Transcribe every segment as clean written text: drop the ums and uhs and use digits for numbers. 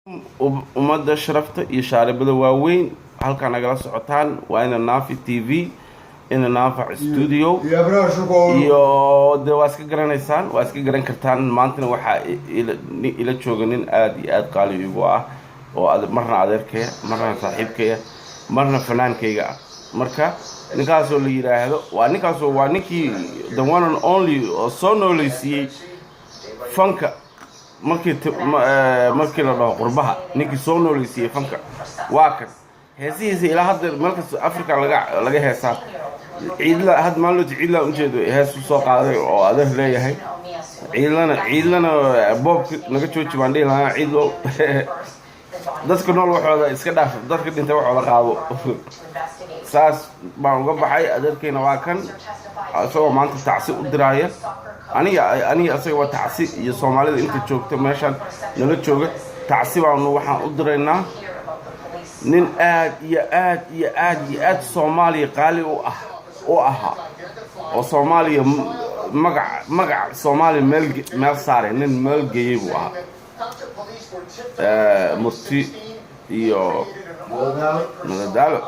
Ummadda sharafta iyo shaaribada waaweyn, halkaa nagala socotaan waa ina Naafi TV, ina Naafac Studio. Iyo Abraha Shuko. Iyo de waa iska garanaysaan, waa iska garan kartaan. Maantana waxaa ila jooga nin aada iyo aada qaali igu ah oo marna adeerkaya, marna saaxiibkaya, marna fanaankayga ah. Marka ninkaasoo la yidhaahdo, waa ninkaasoo, waa ninkii the one and only oo soo nooleysiiyey fanka. Markii markii la dhaho qurbaha, ninkii soo nooleysiiyey fanka waa kan. Heesihiisa ilaa hadda meel kasta Africa laga heesaa. Ciidla had maalinooti Ciidla ujeedo hees usoo qaaday oo adeer leeyahay. Ciidlana, Ciidlana boobka naga jooji baan dhihi lahaa. Ciidlo, dadka nool waxooda iska dhaaf, dadka dhintay waxooda qaado. Saas baan uga baxay. Adeerkayna waa kan, isagoo maanta tacsi u diraaya aniga isaga waa tacsi iyo Soomaalida inta joogta meeshaan nala jooga. Tacsi baanu waxaan u diraynaa nin aad iyo aad iyo aad iyo aad Soomaaliya qaali u ah u ahaa oo Soomaaliya magac Soomaaliya meel saaray, nin meel geeyey buu ahaa. Murti iyo madadaalo.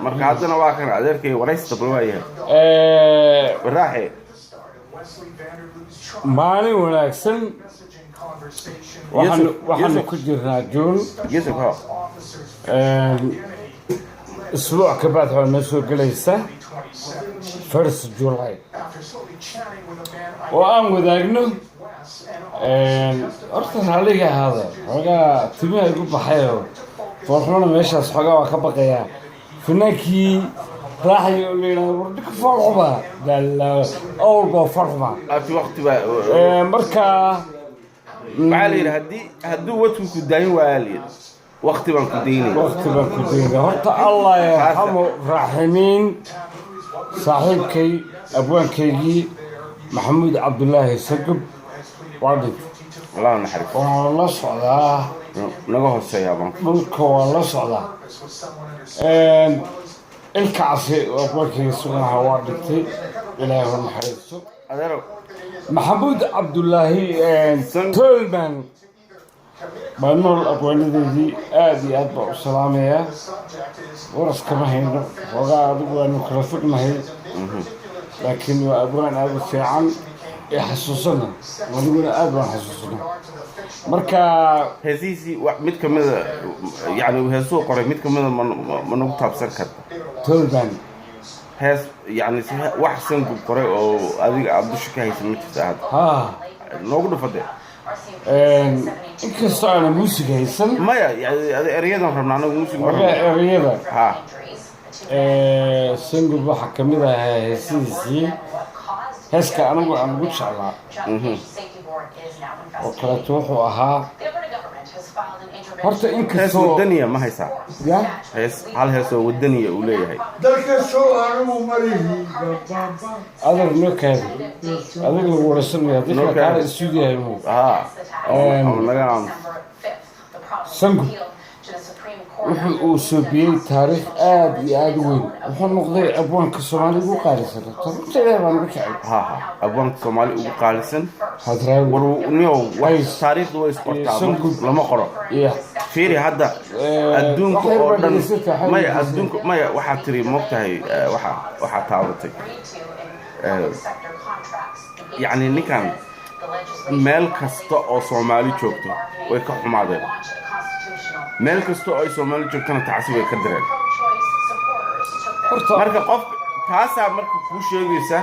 Marka haddana waa kan adeerkay, waraysta bal waa yahay waraaxe. Maalin wanaagsan. Waxaanu Yusuf, waxaanu Yusuf. ku jirnaa Juun. Yusuf, ha. Isbuuc ka bacdi waxaa noo soo gelaysa 1st July oo aan wadaagno. Horta raalliga ahaada, xoogaa timaha igu baxayoo foolxumana meeshaas xoogaa waa ka baqayaa. Fanaankii Raaxay oo la yidhahdo, war ninka foolxuma, awlba foolxuma. Ati waqti baa. Marka Waxaa la yidhi hadduu wadku ku daayin waayaa, la yidhi waqti baan ku daynaya. Waqti baan ku daynaya. Horta Allah yarxamu raaximiin, saaxiibkay, abwaankaygii Maxamuud Cabdulaahi Sagub waa dhintay. Allah naxariis. Waan la socdaa. Naga hooseeyaa baan. Dhulka waan la socdaa. Ilka Casi oo abwaankayga suganaha waa dhintay, Ilaahay ha naxariisto. Adeero. Maxamuud Cabdulaahi Tolman baa nool. Abwaanadeedii aada iyo aad baa u salaamayaa. Waras kama hayno, xoogaa adigu waanu kala fognahay, laakiin waa abwaan aada u fiican ee xasuusana, aniguna aada baan xasuusana. Marka Heesihiisii mid kamida, yani heesuu qoray mid kamida ma nagu taabsan karta? Tolman. Hees, yani wax Sangub qoray oo adiga aada dusha ka haysa ma jirta hadda? Ha. Noogu dhufade. Inkastoo aana muusig haysan. Maya, yani erayadan rabna anagu, muusig ma Warga rabno. Ereyada. Ha. Sangub waxaa kamid ahaa heesihiisii, heeska anigu aan ugu jeclaa oo kaleeto wuxuu ahaa horta Hees inkastoo wadaniya ma haysaa? Ya. Hees, hal hees oo wadaniya uu leeyahay. Dalka soo anigu malihi. Adeer, noo kaadi, adiga lagu waraysanaya haddii Noo kale kaadi. kaala isuudiyahay mu. Ha, ama naga aamus. Sangub wuxuu uu soobiyey taariikh aada iyo aada u weyn. Wuxuu noqday abwaanka Soomaaliya ugu qaalisan. Runta Ilaah baan ugu jecel. Ha, abwaanka Soomaali ugu qaalisan. Hadraawi. War niyow, wax Hays. taariikhdu way isqortaa. Sangub. Lama qoro. Iyo Fiiri hadda adduunka wax yar oo baa dhan. dhegeysata, waxay Maya. dhegeysatay. Adduunka maya, waxaa tiri, moogtahay, waxaa taabatay. Yacni ninkan meel kasta oo Soomaali joogto way ka xumaadeen, meel kasta oo ay Soomaali joogtana tacsi way ka direen. Horta Marka qof taasaa marka kuu sheegaysa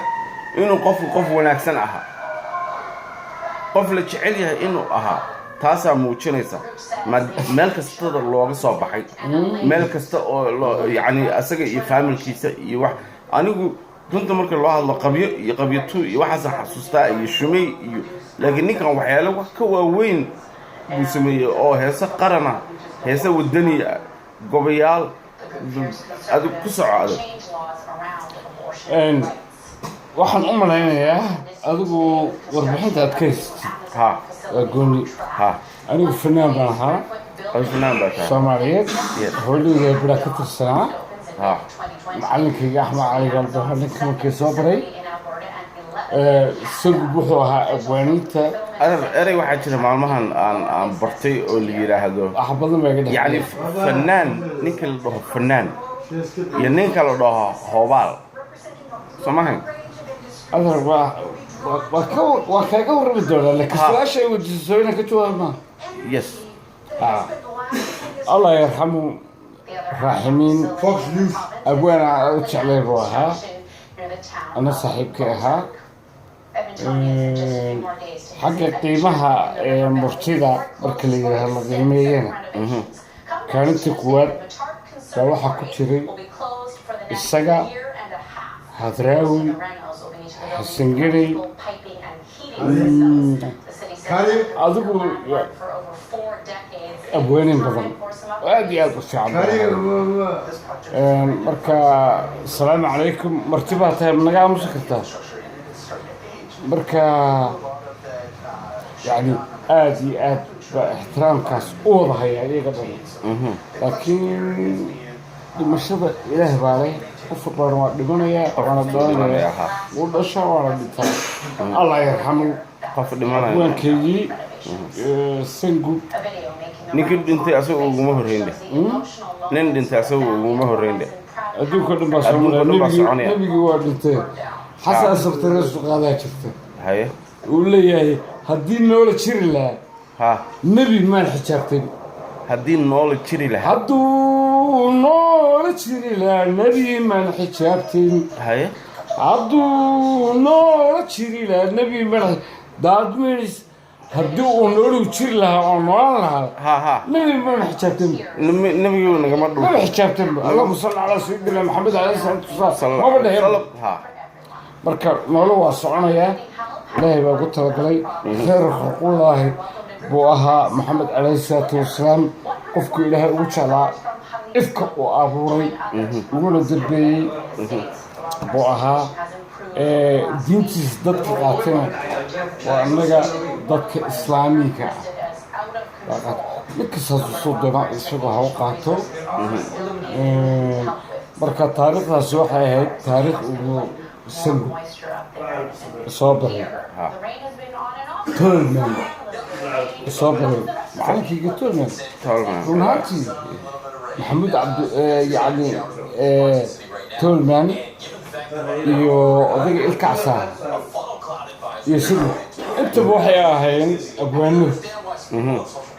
inuu qofku qof wanaagsan ahaa, qof la jecel yahay inuu ahaa, taasaa muujinaysa. Meel kastada looga soo baxay, meel kasta oo loo yacni asaga iyo faamilkiisa iyo wax. Anigu runta marka loo hadlo, Qabyo iyo Qabyo two iyo waxaasaan xasuustaa iyo Shumey iyo, laakiin ninkan waxyaalo wax ka waaweyn buu sameeyey oo heese qarana, heese wadani ah, gobayaal. Adig ku soco adag. Waxaan u malaynayaa adigu warbixinta aad ka haysatid waa gooni. Anigu fanaan baan ahaa. Adi fanaan baa tahay. Soomaaliyeed. Hooladayda biraa ka tirsanaa. Macallinkayga Axmed Cali Galbaha ninka markii soo baray. Sangub wuxuu ahaa abwaaniinta. Adeer, erey waxaa jira maalmahan aan bartay oo la yidhaahdo Wax badan baa iga dhex. Yacni fanaan, ninka la dhaho fanaan iyo ninka la dhaho hoobaal, soo mahan? Adeer, waa kaaga warrami doonaa, laakiin su-aasha ay weydiiso inaan ka jawaab maa. Yes. Ha, Allah yarxamu raaximiin. Fox News. Abwaan aan u jeclay buu ahaa, ana saaxiibkay ahaa. Xagga qiimaha ee murtida marka la yidhaahdo, la qiimeeyana, kaalinta kuwaad baa waxaa ku jiray isaga, Hadraawi, Xasan Geney. Kari. Adigu abwaanin badan oo aad iyo aad u fiican buu Kari. ahaa. Marka asalaamu calaykum. Marti baa tahay, ma naga aamusi kartaa? Marka yani aad iyo aad baa ixtiraamkaas u wada hayaa iyaga dhan, laakiin dhimashada Ilaah baa leh. Qof walbana waa dhimanayaa, waana dhalanaya, wuu dhashaa, waana dhintaa. Allah yarxamu. Qof dhimanaya. Abwaankeygii Sangub. Ninkii dhintay asaga uguma horreyn dheh, nin dhintay asaga uguma horreyn dheh. Adduunka dhan baa Adduunka soconaya. dhan baa Nebigii soconaya. Nebigii waa dhintee. Xasan Sabtareesu qaadaa jirta. Haye. Uu leeyahay, haddii noola jiri lahaa, nebi maan xijaabtay. Haddii noola jiri lahaa. Hadduu noola jiri lahaa, nebi maan xijaabtin. Haye. Hadduu noola jiri lahaa, nebi maan, that means haddii uu noolu jiri lahaa oo noolaan lahaa, ha ha nebi maan xijaabtin. Nebigu nagama dhul. Maba xijaabtin. Allahuma salli calaa sayidina Maxamed calayhi salaatu wasalaam, maba dheheen. Marka noolo waa soconayaa, Ilaahay baa ugu talagalay. Khayr khalqullaahi buu ahaa Maxamed calayhi salaatu wasalaam, qofku Ilaahay ugu jeclaa ifka uu abuuray uguna dambeeyey buu ahaa. Diintiisa dadka qaatana waa annaga dadka islaamiga ah. Waa qaata. Mid kastaas soo doona isagoo ha u qaato. Marka taariikhdaasi waxay ahayd taariikh ugu Sangub soo baray, Tolman soo baray, macalinkayga Tolman. Tolman. Run ahaantii Maxamuud Cabdi, yacni Tolman iyo odayga Ilkacsaa iyo Sangub intaba waxay ahaayeen abwaano,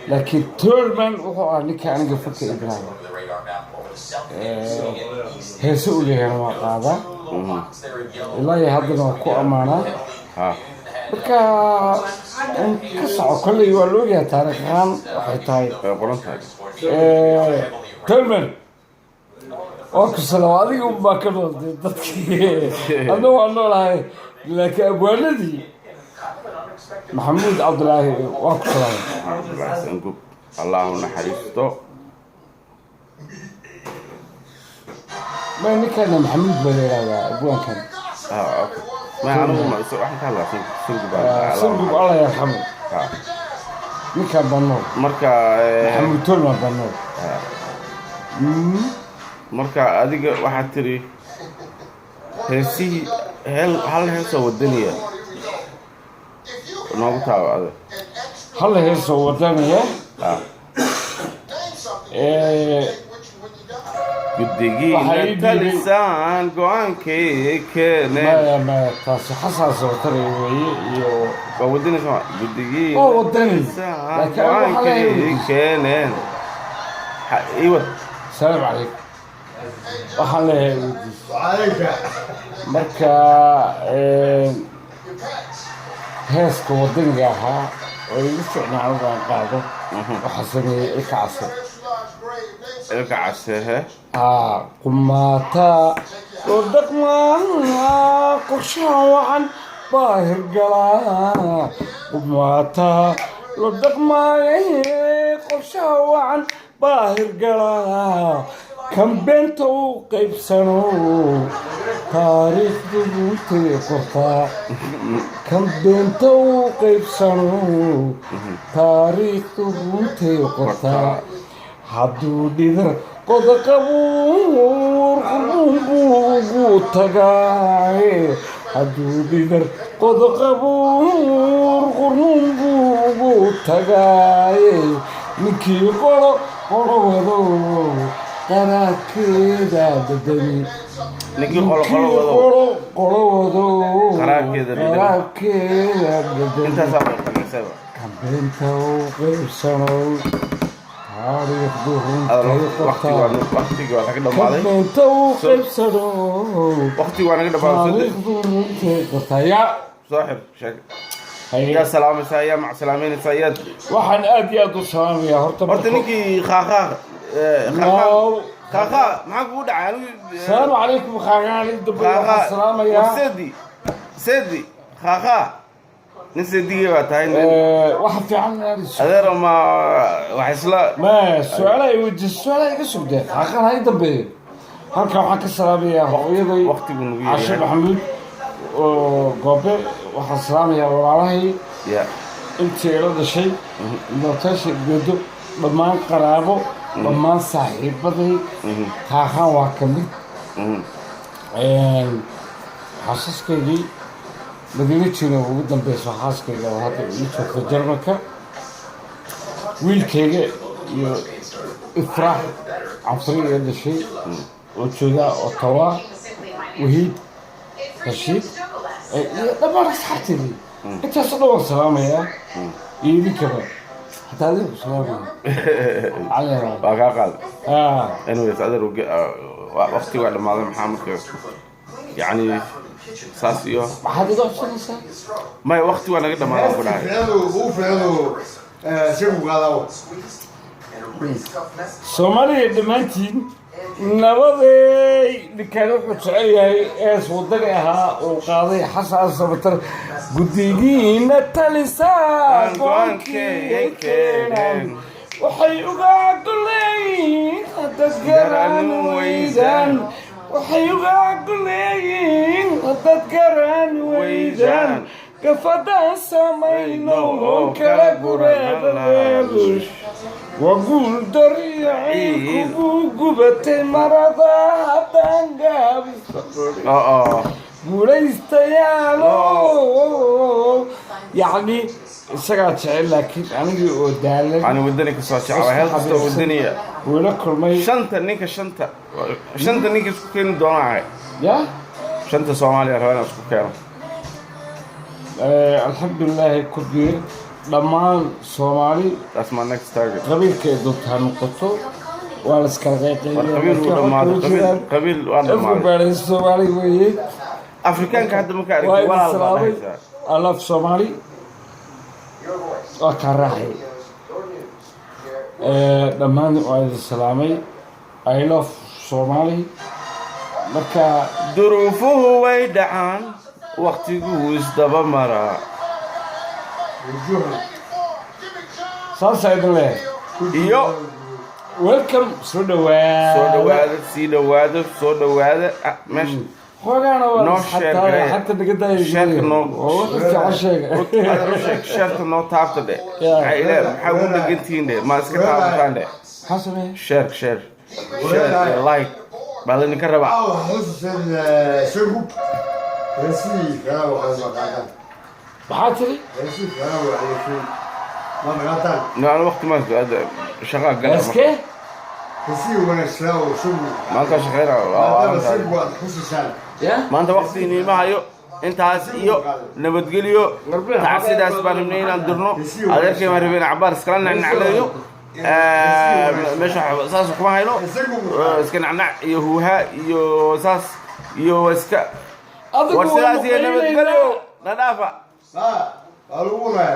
laakiin Tolman wuxuu ahaa ninka aniga fanka ibraahim heese u leeyahana waa qaadaa, ilaa iyo haddana waa ku ammaanaa. Marka in ka soco, kolley waa la ogyahay taariikh ahaan waxay tahay. Way qoran tahay. Tolman waa ku salaam. Adiga unbaa ka nooltay dadkii, adna waa noolahay, laakiin abwaanadii Maxamuud Cabdulaahi waa ku salaamay. Cabdullaahi Sangub, Allah u naxariisto. Ma ninkana Maxamuud baa la yihahdaa abwaankan. Ha, okay. Ma anigu ma waxaan ka hadlaa Sangub baan. Sangub Allah yarxamu. Ninkan baa nool. Marka Maxamuud Tolman baa nool. Marka adiga waxaad tiri heesihii hal heesoo wadaniya noogu taabo adag. Hal heesoo wadanaya. Guddigiina Waxaa ii dhiibay- talisaan go-aankay keeneen. Maya, maya, taasi Xasan Sabatare weeye iyo Waa wadani soma guddigiina? Waa wadani. Talisaan Laakiin anigu waxaa go-aankay leeyahay- keeneen. Iwad. Salaam calaykum, waxaan leeyahay weydiis. وعليك. Marka heeska wadaniga ahaa oo igu fiicnaa anigu aan qaado waxaa sameeyey Ilka Case. Ilka Casehe. Aa qumaata oo dhaqmaa, qorshaha wacan baa hirgalaa. Qumaata loo dhaqmaaye, qorshaha wacan baa hirgalaa. Kan beenta u qaybsano, taariikhdu buutay qortaa. Kan beenta u qaybsano, taariikhdu buutay qortaa. Hadduu dhidar qoda qabuur, qurbuun buu ugu tagaaye. Hadduu dhidar qodo qabuur qurnuun buu ugu tagaaye, ninkii qolo qolo wado qaraarkeeda dadami. Ninkii qolo qolo wado. Qolo qolo wado. Qaraarkeeda dhadhami. Qaraarkeeda dhadhami. Intaasaa qancisa. Kambeynta u qaybsano, taariikhdu runtay Waqtigu waa qortaa. Waqtigi waa naga dhamaaday. Kambeynta u qaybsano. Waqtigi waa naga dhamaaday. Taariikhdu runtay qortaa yaa. Soo xir sheeg. Yaa salaamaysaa, yaa macsalaameynaysaa, yaad? Waxaan aad iyo aad u salaamayaa horta Horta ninkii Khaaqaa. No. Khaaqaa, maxaa kugu dhacay anigu? Asalaamu calaykum, Khaaqaali dambe waxaan salaamayaa. Sedi sedi Khaaqaa, nin sedigii baa tahay nin. Waxa fiican inaad Adeero, ma wax isla ma su-aalaha i weydiiso, su-aalaha iga sugdee, Khaaqaan ha i dambeeyo. Halkan waxaan ka salaamayaa hooyaday Waqtigu nagu Cashe yaryahay. Maxamuud oo Goobe. Waxaan salaamayaa walaalahay intii ila dhashay, nootaasha geedo, dhammaan qaraabo, dhammaan saaxiibaday. Khaaqaan waa ka mid. Xaasaskaygii Madiino jina ugu dambeyso, xaaskayga oo hadda ii joogta Jarmalka, wiilkayga iyo Ifraax Canfari iga dhashay oo jooga Ottawa, Wahiid Rashiid iyo dhammaan asxaabteydii, intaasoo dhan waan salaamayaa, iyo idinkaba, hataa adiga ku salaamaya. Waa kaa qaad. Ah. Anyways, adeer, waqti waa dhammaaday. Maxaa marka, yacni, saas iyo Maxaad iga codsanaysaa? Maya, waqti waa naga dhammaaday ku dhahay. Ficnadu uu ficnadu isagu qaadawo. Soomaaliya dhammaantiin nabaday. Ninkaan wuxuu jecel yahay ees wadani ahaa uu qaaday Xasan Sabatar: guddigiina talisaa go-aankii ay keenaan, waxay uga goleeyiin haddaad garan weydaan, waxay uga goleeyiin haddaad garan weydaan, gafadaan samayno oo kala gureedadeedush waa guul dariyacii kugu gubatay marada haddaan gaabiso. Oo. Guulaystayaalo, yacni isagaa jecel, laakiin anigii oo daalan Ani wadani kasoo jeclaa, heel kastoo wadaniya. Wuu ila kulmay. Shanta ninka, shanta ninka isku keeni doona ahay. Ya. Shanta Soomaaliya raba inaan isku keeno. Alxamdulilaahi kubiir dhammaan Soomaali. That's my next target. Qabiilka ay doonta ha noqoto, waa la iskala War qabiil wuu dhammaaday, qabiil qabiil waa dhammaaday. Everybody Soomaali weeye. Afrikaanka hadda marka Waa aragtay idin walaal baa salaamay. dhahaysaa. I love Soomaali, waa kaa raaxay. Dhammaan waa idin salaamay. I love Soomaali marka. Duruufuhu way dhacaan, waqtiguu isdaba maraa. Wujuuhan. Saasaa idin leeyahay. Iyo Welcome, soo dhawaada. Soo dhawaada, sii dhawaada, soo dhawaada. Ah, meesha Xoogaana waa Noo share garee. Xataa naga daaya. Share-ka Oo wax fiican sheega. Adeer, u sheeg, share-ta noo taabta dhe. Yeah. Maxay ile maxaa ugu dhegantihiin dhe? Ma iska taabataan dhe? Maxaa sameeya? Share, share, share iyo like baa laydinka rabaa. Xusuusan isagu heesihii kala waxay maqaataan. Maxaa tiri? Heesihii kala waxay ma maqaataan. No, ana waqti ma hadda shaqaa gala. Heeskee? Heesihii wanaagsanaa oo isagu Maanta shaqeyna. Maadaama isagu waad xusuusaan. Ya. Maanta waqti iniima hayo. Intaas iyo nabadgelyo. Tacsidaas baan rabnay inaan dirno. Adeerkay baan rabay in cabaar iskala nacnacleeyo. Meesha saas kuma hayno, iska nacnac iyo huuha iyo saas iyo iska Adigu war sidaas iyo waynu nabadgelyo qaylinaa. na dhaafa. Waa lagu wadayaa.